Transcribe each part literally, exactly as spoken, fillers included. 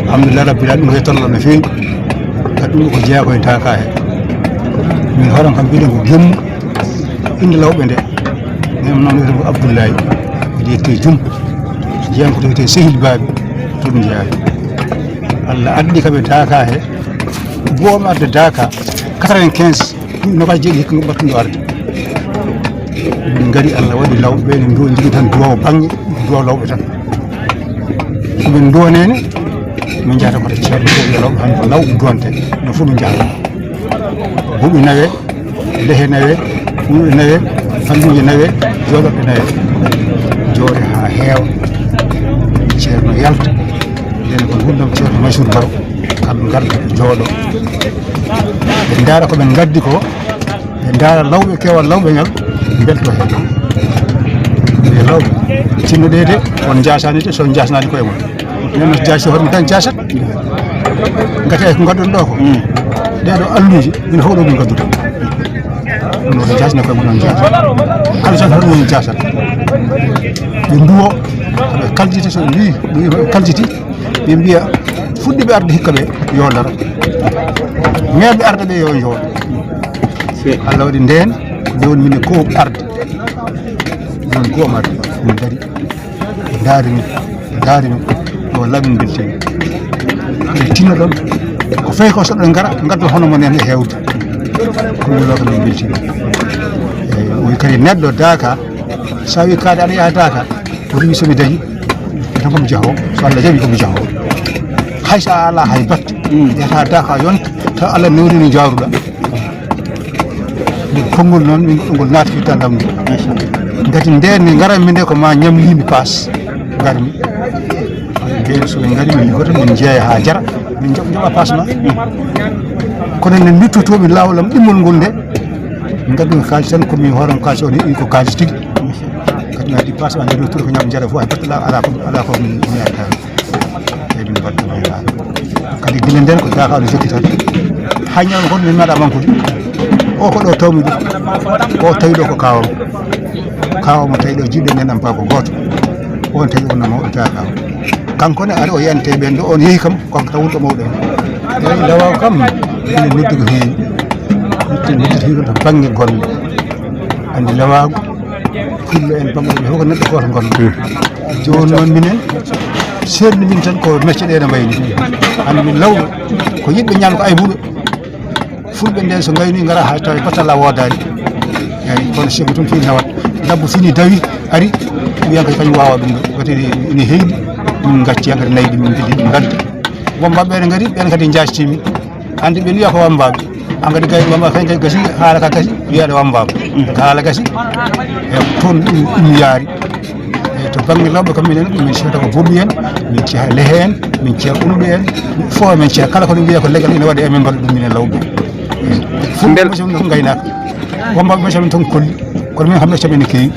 Alhamdulillah rabbil alamin, ko tolno no feewi. Ka ɗum ko jeyaa ko e Daaka he. Min horam kam mbiɗen ko Gemmu, innde lawɓe nde. Min noon wiyetee ko Abdoulaye, wiyetee Jum. Jeyan ko wiyetee Sehil Baabi, toon jeyaa. Allah addi kam e Daaka he. Goomu arde Daaka, quatre-vingt-quinze, duuɓi nogas jeeɗi hikka battuɗo arde. Min ngari, Allah waɗi lawɓe ɓe ne mbiyo jogii tan duwaw baŋŋe, duwaw lawɓe tan. Ko ɓe duwanene, min njahata ko to Ceerno ko wiya lawɓe, han ko lawɓe duwante, no fof min njahata. Buuɓi nawe, lehe nawe, ɓuuɓe nawe, fannuuje nawe, jooɗorɗe nawe. Jooɗe haa heewa. Ceerno yalta. Nden ko ngurdam Ceerno Mansour Baro. Kamɓe ngarda jooɗo. Ɓe ndaara ko ɓe ngaddi ko. Ɓe ndaara lawɓe, keewal lawɓe ngal, mbelto heen. Ɓe lawɓe, tinno ɗe de, on njaasani de, so on njaasnaani koye mon. Nden no jaasi hoore mum tan jaasat. Ngati ay ko ngadduɗon ɗo ko. Ɗee ɗo alluuje, min fof ɗo min ngadduɗo. Ɗum noon jaasna koye mon on jaasat. Kala tan hoore mum jaasat. Ɓe nduwo, ɓe kaljiti so ɓe mbii, ɓe kaljiti. Ɓe mbiya fuɗɗiiɓe arde hikka ɓe yo ndaro. Meeɓe arde ɓe yo njooɗo. Allah waɗi ndeen, nde woni minen ko arde. Nde woni ko arde. Min ngari. Ɓe ndaari min. Ɓe ndaari min. Ɗo lamin beltini. Ɓe tinno ɗon. Ko fayi ko so ɗon ngara, ngaddo hono mon en e heewde. Ko min ɗo ko min beltini. Eyi, o wi kadi neɗɗo daaka, so a wi kaade aɗa yaha daaka, o wi so mi dañi, tan ko mi jaho. So Allah jaɓi ko mi jaho. Hay so a alaa hay batte, yata daaka yonta, taw Allah newrini jaaruɗa. Konngol noon, min ngol naati firta lamndu. Ngati ndeen ni ngaran mi nde ko ma ñamlimi paas. Ngarmi. Ndeen so ɓe ngari min goto min jeeya haa jara. Min joɓ joɓa paas ma. Kono nde nduttotomi laawol am ɗimmol ngol nde. Ngaddu kaalis tan ko min hooram kaalis o ni ko kaalis tigi. Kadi mi addi paas ma nde retour ko ñam jara fof hay batte ala ko ala ko min mi adda. Eyi, min mbaɗ ɗum hen. Kadi gila nden ko daaka ɗo jokki tan. Haa ñaama goto min mbaɗa mankude. O ko ɗo tawmi ɗum. O tawi ɗo ko kaawam. Kaawam o tawi ɗo jiɗɗo nen am baba gooto. On tawi on no mawɗo daaka o. Kanko ne ari o yiyante ɓen ɗo on yehi kam, kanko taw wonɗo mawɗo en. Eyi, lawa kam, ene noddi ko heewi. Noddi, noddi heewi to bannge golle. Andi lawaago. Fulɓe en bamɗuɓe fof ko neɗɗo gooto ngonno. Jooni noon minen, seerndi min tan ko mecce ɗe no mbayni. Hannde min lawɓe, ko yiɗɓe ñaama ko aybuɓe. Fulɓe nde so ngayni ngara haa tawi batalla woodaani. Eyi, kono sego tun fii nawat. Labbo fini dawi, ari, wiyan ko kañum waawa ɗum ɗo. Wati ene heyɗi, min ngacci hankadi nayi ɗi min pidi, min ngaddi. Won mbaɓɓe ene ngari, ɓen kadi njaastimi. Hannde ɓe wiya ko wammbaaɓe. Hankadi gay wamba kay gay gasi haala ka gasi wiyaɗo wambaama. Ka haala gasi. E toon ɗum ɗum yaari. E to bannge lawɓe kam minen min ceeta ko bobi en, min ceeta lehe en, min ceeta ulɓe en. Fof min ceeta kala ko ɗum wiya ko legal ina waɗi e min mbaɗa ɗum minen lawɓe. Mbel mosam ɗum ngaynaaka. Wambaɓe mosam ɗum tan kolli. Kono min kam mosam ene keewi.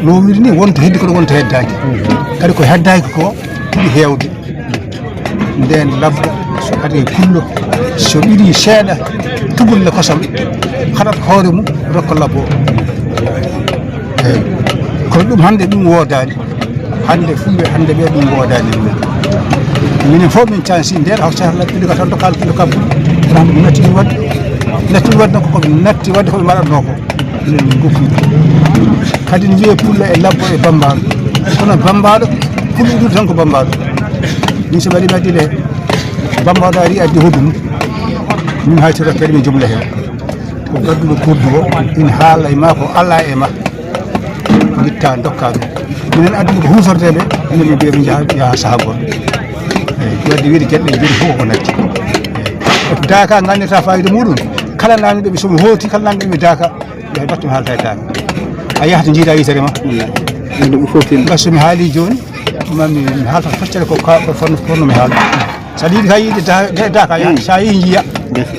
No wiri ni wonto heddi kono wonto heddaaki. Kadi ko heddaaki ko tigi heewde. Nden labbo so adii pullo, so ɓirii seeɗa, tugulle kosam, haɗat hoore mum, rokka labbo o. Eyi. Kono ɗum hannde ɗum woodaani. Hannde fulɓe hannde ɓe ɗum woodaani ɗum. Minen fof min cansi nder haw sahla pilo ka tan to kala pilo kabbu. Tan ɗum natti ɗum waɗde. Natti ɗum waɗde ko ko natti waɗde ko ɓe mbaɗatnoo ko. Minen min goppi. Kadi ne wiyee pullo e labbo e bammbaaɗo. Kono bammbaaɗo, pullo ɗum tan ko bammbaaɗo. Min so mbaɗi maddi le, bammbaaɗo ari addi hoddum. Min haytira kadi min jumla heen. Ko gadduɗo kurdu o, ina haala e ma ko alaa e ma. Ngitta dokka ɗum. Minen adduɓe ko huusorteɓe, minen min mbiya ɓe njaha, yaha saha goɗɗo. Eyi, wadde wiide geɗe ɗe joni fof ko natti. Eyi. Daaka nganndirta fayida muɗum. Kala nanɗo ɓe somi hooti, kala nanɗo ɓe daaka. Yahay batte mi haalta e daaka. A yahata jiida yitere ma. Wallahi. Ɗum ɗo fof tin. Ngas somi haali jooni, ma mi, mi haalta feccere ko ka, ko fonno, fonno mi haala. So aɗa yiɗi ka yiide da-, da-, daaka, ya, so a yii njiya.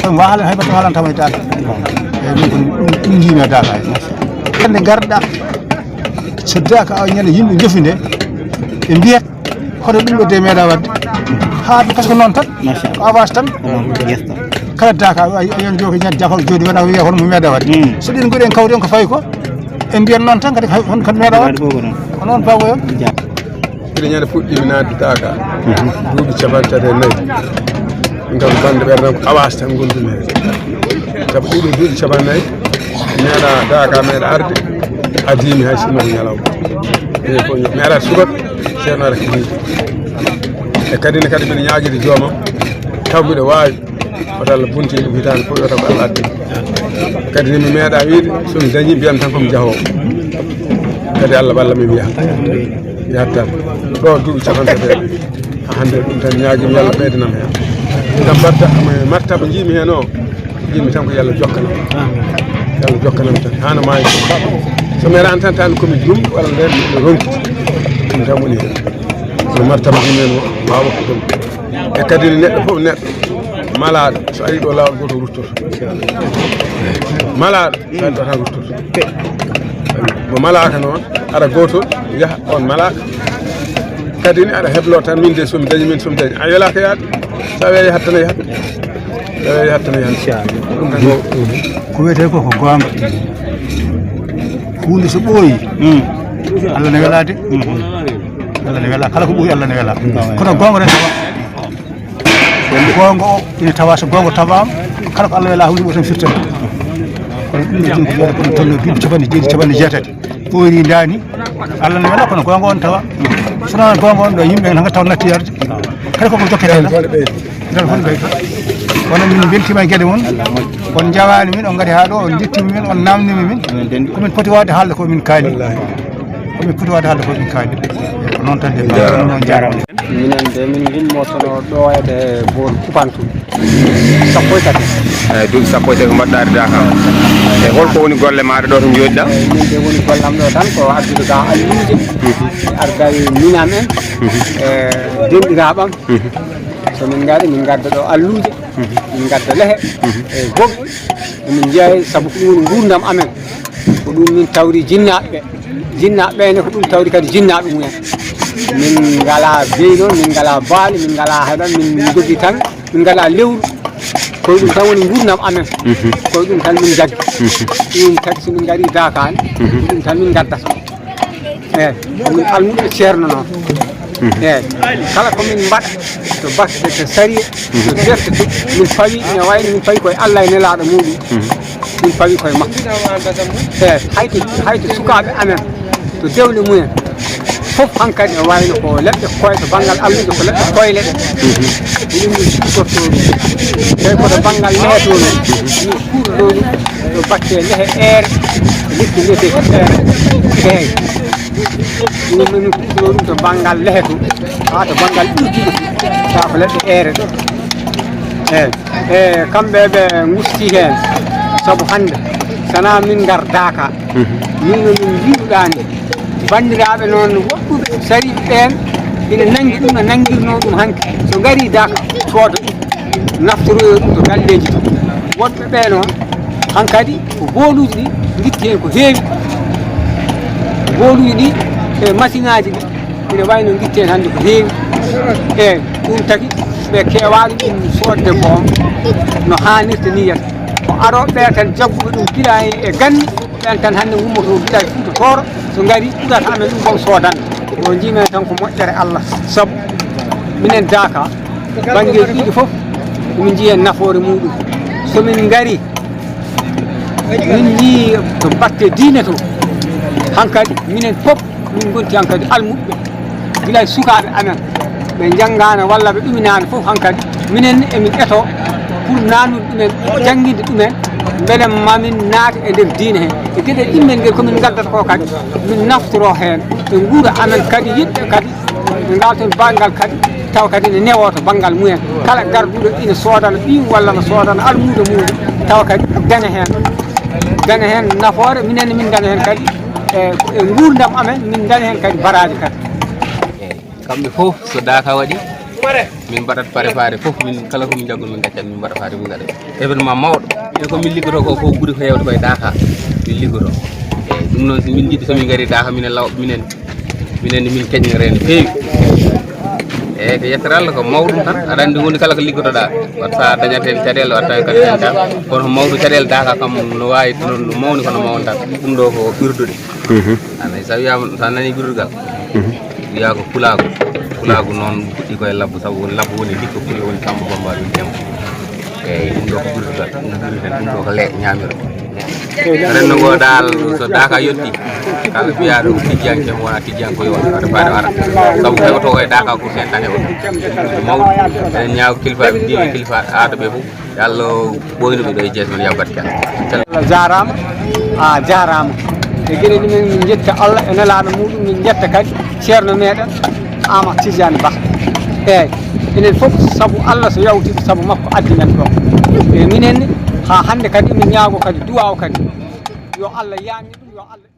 Kono mi haalan hay batte mi haalanta mo e daaka. Eyi, min ko ɗum, ɗum njiimi e daaka. Hannde ngarɗa, so daaka o ñande yimɓe njofi nde, ɓe mbiyat, hoto ɗum ɗo de meeɗa wadde. Haa, parce que noon tan, ko avance tan. Kala daaka, a, a, a yon jooki ñande jafal jooɗi wona wiya hono mo meeɗa wadde. So ɗin nguɗen kawri en ko fawi ko, en mbiyat noon tan kadi hay, hon kadi meeɗa wadde. Ko noon bago yon. Iri ñande fuɗɗiimi naatde Daaka, duuɓi capanɗe tati e nayi. Ɗum kam, bannde ɓeeɗe tan ko Awaas tan ngonduɗen heen. Sabu ɗiɗo duuɓi capanɗe nayi, meeɗa Daaka, meeɗa arde, adiimi hay sinno ko ñalawma. Enen fof mi ara suka, Ceerno ara ko e kadi ne kadi mbiɗa ñaagiiɗo joomam, taw mbiɗa waawi. Wata Allah buntin ɗum hitaande fof, wata ko Allah addi. Kadi ni mi meeɗa wiide, so mi dañi, mbiyam tan ko mi jahoowo. Kadi Allah walla mi wiya. Yahat tan. Ɗo duuɓi capanɗe tati. Haa hannde ɗum tan ñaagimi Allah ɓeydanam heen. Ngam mbatta, martaba njiimi heen o, njiimi tan ko Allah jokkanam. Allah jokkanam tan. Hana maayi. So mi raan tan, tan ko mi jum, walla nden mi ronki. Ɗum tan woni heen. So martaba njiimi heen o, waawa ko ɗum. E kadi ne neɗɗo fof neɗɗo. Malaaɗo, so ari ɗo laawol gooto ruttoto. Malaaɗo, so ari ɗo tan ruttoto. Mo malaaka noon, ara gooto, yaha on malaaka. Kadi ni aɗa heblo tan, min de so mi dañi, min so mi dañi. A welaaka yaade. So a wiya yahat tan a yahat. So a wiya yahat tan a yahat. Inchallah. Ɗum tan ko ko wiyetee ko, ko goonga. Huunde so ɓooyi, Allah ne welaade. Allah ne wela, kala ko ɓooyi Allah ne wela. Kono goonga tan tawa. Goonga o ina tawa, so goonga tawaama, kala ko Allah wela huunde o tan firtata. Kono ɗum ɗo ɗum ko wiyata ko ɗum tolno duuɓi capanɗe jeeɗiɗi, capanɗe jeetati. Ɓooyri ndaani, Allah ne wela, kono goonga on tawa. So wonaa goonga on ɗo, yimɓe nanga taw natti yarde. Kala koko jokkete heen. Ngal foti ɓeyta. Kono min mbeltiima e geɗe mon. On njawaani min, on ngari haa ɗo, on njettiima min, on naamniima min. Ko min poti waawde haalde ko min kaali. Ko min poti waawde haalde ko min kaali. Ko noon tan de, on njaaraama. Minen de, min ngummotono ɗo e boon Kupantu. Sappo e tati. Eyi, duuɓi sappo e tati ko mbaɗɗaari Daaka. E holko woni golle maaɗa ɗo to njooɗiɗaa? Eyi, min de woni gollam ɗo tan ko addude ga alluuje. Ardawi minam en. E denɗiraaɓam. So min ngari, min ngadda ɗo alluuje. Min ngadda lehe. E goɓɓe. Min njeeya sabu ko ɗum woni nguurndam amen. Ko ɗum min tawri jinnaaɓe ɓe. Jinnaaɓe ɓe ne ko ɗum tawri kadi jinnaaɓe mumen. Min ngalaa beyi noon, min ngalaa baali, min ngalaa haɗan, min njogii tan, min ngalaa lewru. Ko ɗum tan woni nguurndam amen. Ko ɗum tan min njaggi. Ɗum tagi so min ngarii Daaka ne, ko ɗum tan min ngaddata. Eyi, min almuɓe Ceerno noon. Eyi, kala ko min mbaɗa, to batte, to sariya, to defte, to min pawi, ina wayno min pawi koye Allah e nelaaɗo muɗum. Min pawi koye makko. Eyi, hay to, hay to sukaaɓe amen, to dewle mumen, fof hankadi ene wayno ko leɗɗe koy, to banngal allude ko leɗɗe koyle ɗe. Ko ɗum min cukkortoo ɗum. Tawi ko to banngal lehe to noon. Min kuurɗo ɗum to batte lehe eere, lekki mbiyetee ko eere. Eyi. Ɗum min kuurɗo ɗum to banngal lehe to, haa to banngal ɓurduɗo, haa ko leɗɗe eere ɗo. Eyi. E kamɓe ɓe ngusti heen, sabu hannde, sana min ngar Daaka, min no min mbiɗuɗaani. Banndiraaɓe noon woɗɗuɓe sariiɓe ɓeen ina nanngi ɗum no nanngirnoo ɗum hanki. So ngarii Daaka, sooda ɗum, naftoroyo ɗum to galleeji to. Woɗɓe ɓee noon, hankadi ko booluuji ɗi ngitti heen ko heewi. Booluuji ɗi e masiŋaaji ɗi ina wayno ngitti heen hannde ko heewi. Eeyi, ɗum tagi ɓe keewaani ɗum soodde boom no haanirta nii yata. Ko arooɓe ɓee tan jagguɓe ɗum gila e ganni. Ɓeen tan hannde ngummoto gila e Fuuta Tooro, so ngari ɓurata amen ɗum boom soodande. Ko njiimi tan ko moƴƴere Allah, sabu minen Daaka, banngeeji ɗiɗi fof, min njii heen nafoore muɗum. So min ngari, min njii to batte diine to, hankadi minen fof min ngonti hankadi almuɓɓe. Gila e sukaaɓe amen, ɓe njanngaano walla ɓe ɗuminaano fof hankadi, minen emin eto pour naatnude ɗumen, jannginde ɗumen, mbele ma min naata e nder diine hee. E geɗe ɗimmen ngel ko min ngaddata ko kadi, min naftoro heen, ɓe nguura amen kadi, yiɗɓe kadi, ɓe ngalton banngal kadi, tawa kadi ne newoo to banngal mumen. Kala garduɗo ina soodana ɓiyum walla no soodana almuudo muɗum, tawa kadi daña heen, daña heen nafoore, minen ne min daña heen kadi e, e nguurndam amen, min daña heen kadi baraaji kadi. Eeyi, kamɓe fof so Daaka waɗi, min mbaɗat préparé fof, min kala ko min njaggu min ngaccat, min mbaɗa faade min ngaɗa événement mawɗo. E ko min liggotoo ko fof ɓuri ko heewde koye Daaka min liggotoo. Eeyi, ɗum noon so min njiɗi so min ngarii Daaka minen law, minen, minen min keñoree no feewi. Eeyi, ko yettere Allah ko mawɗum tan. Aɗa anndi huunde kala ko liggotoɗaa, wata sa dañat heen caɗeele, wata tawi kadi heen tan. Kono mawɗo caɗeele Daaka kam no waawi, no, no mawni kono mawni tan. Ɗum ɗo ko ɓirdude. Anay sa wiyaama, sa nanii ɓirdugal. Wiyaa ko pulaagu. Pulaagu noon fuɗɗii ko e labbo, sabu woni labbo woni dikko, pule woni kambo bambaɗo woni tembo. Eyyi, ɗum ɗo ko ɓurdugal, ɗum ɓurdugal, ɗum ɗo ko leɗɗe ñaamiro. Renndo ngo daal, so daaka yotti, kala mbiyaɗo ko tijjanke mo wona tijjanke, yo waɗa faade ara. Sabu heɓoto ko e daaka ko sen tan heɓoto. Mawɗo, eɗen ñaago kilifaɓe diine, kilifa aada ɓe fof. Yo Allah ɓooynu ɓe ɗo e jees men, yabbat ken. Allah jaaraama, a jaaraama. E geɗe ɗumen min njetta Allah e nelaaɗo muɗum, min njetta kadi ceerno meɗen Amadou Tidiane Ba. Eyyi, enen fof sabu Allah so yawti, sabu makko addi men ɗo. E minen ne, haa hannde kadi min ñaago kadi duwaaw kadi. Yo Allah yaamni ɗum, yo Allah